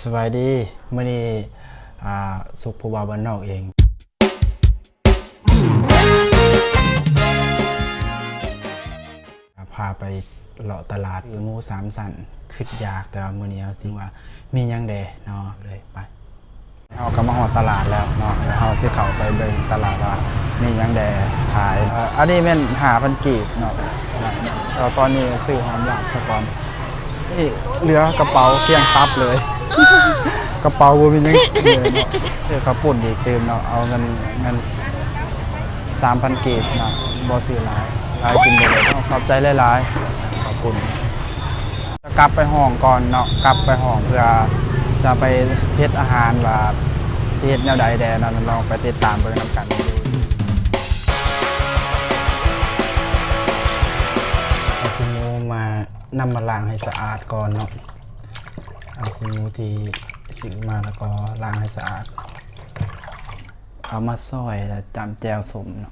ສະບາຍດີ ມື້ນີ້ ອ່າ ສຸກຜູ້ບ່າວບ້ານນອກເອງ ພາໄປເລາະຕະຫຼາດ ໝູສາມຊັ້ນ ຄຶດຢາກ ແຕ່ວ່າມື້ນີ້ເຮົາຊິວ່າມີຫຍັງແດ່ເນາະ ເລີຍໄປ. ເຮົາກໍມາຮອດຕະຫຼາດແລ້ວເນາະ ແລ້ວເຮົາຊິເຂົ້າໄປເບິ່ງຕະຫຼາດວ່າມີຫຍັງແດ່ຂາຍ. ເອີ ອັນນີ້ແມ່ນຫ້າພັນກີບເນາະ ແລ້ວຕອນນີ້ຊື້ຫອມລາບຊະກ່ອນ. ນີ້ເຫຼືອກະເປົາກ້ຽງຕັບເລີຍ ກະເປົາບໍ່ມີຫຍັງເຫຼືອເນາະ. ຊື້ເຂົ້າປຸ້ນອີກຕື່ມເນາະ ເອົາເງິນ ເງິນສາມພັນກີບເນາະ ບໍ່ຊື້ຫຼາຍ ຫຼາຍກິນບໍ່ເບິດເນາະ. ຂອບໃຈຫຼາຍໆ ຂອບຄຸນ. ຈະກັບໄປຫ້ອງກ່ອນເນາະ ກັບໄປຫ້ອງເພື່ອຈະໄປເຮັດອາຫານ ວ່າຊິເຮັດແນວໃດແດ່ເນາະ ລອງໄປຕິດຕາມເບິ່ງນຳກັນ. ເອົາຊີ້ນໝູມາ ນຳມາລ້າງໃຫ້ສະອາດກ່ອນເນາະ ເອົາຊີ້ນໝູທີ່ຊື້ມາ ແລ້ວກໍລ້າງໃຫ້ສະອາດ ເອົາມາຊອຍ ແລ້ວຈ້ຳແຈ່ວສົ້ມເນາະ.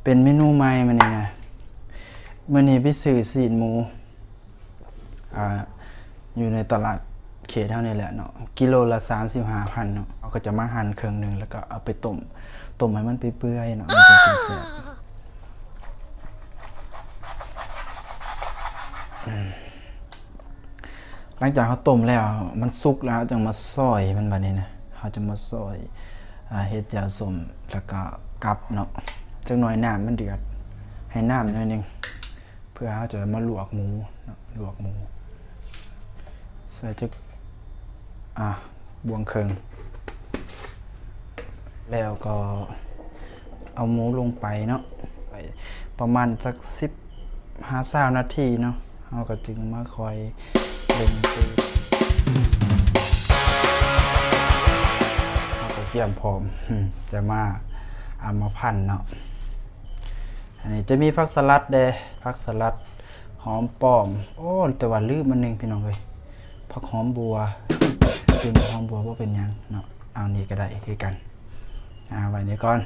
ເປັນເມນູໃໝ່ມື້ນີ້ນະ ມື້ນີ້ໄປຊື້ຊີ້ນໝູ ອ່າ ຢູ່ໃນຕະຫຼາດເຂດເຮົານີ້ແຫຼະເນາະ ກິໂລລະສາມສິບຫ້າພັນເນາະ. ເຮົາກໍຈະມາຫັ່ນເຄິ່ງໜຶ່ງ ແລ້ວກໍເອົາໄປຕົ້ມ ຕົ້ມໃຫ້ມັນເປື່ອຍໆເນາະ ມັນຈັ່ງກິນແຊບ. ອືມ ຫຼັງຈາກເຮົາຕົ້ມແລ້ວ ມັນສຸກແລ້ວ ເຮົາຈັ່ງມາຊອຍມັນບາດນີ້ນະ ເຮົາຈະມາຊອຍ ອ່າ ເຮັດແຈ່ວສົ້ມ ແລ້ວກໍກັບເນາະ. ຈັກໜ້ອຍນ້ຳມັນເດືອດ ໃຫ້ນ້ຳໜ້ອຍໜຶ່ງ ເພື່ອເຮົາຈະມາລວກໝູເນາະ ລວກໝູ ໃສ່ຈັກ ອ່າ ບ່ວງເຄິ່ງ ແລ້ວກໍເອົາໝູລົງໄປເນາະ ໄປປະມານຈັກສິບຫາຊາວນາທີເນາະ ເຮົາກໍຈຶ່ງມາຄ່ອຍເບິ່ງຕື່ມ. ເຮົາກໍກຽມພ້ອມ ຈະມາ ເອົາມາພັນເນາະ. ອັນນີ້ຈະມີຜັກສະຫຼັດແດ່ ຜັກສະຫຼັດ ຫອມປ້ອມ ໂອ້ ແຕ່ວ່າລືມອັນໜຶ່ງພີ່ນ້ອງເອີຍ ຜັກຫອມບົວ ລືມຜັກຫອມບົວ ບໍ່ເປັນຫຍັງເນາະ ເອົານີ້ກໍໄດ້ຄືກັນ ອ່າ ໄວ້ນີ້ກ່ອນ.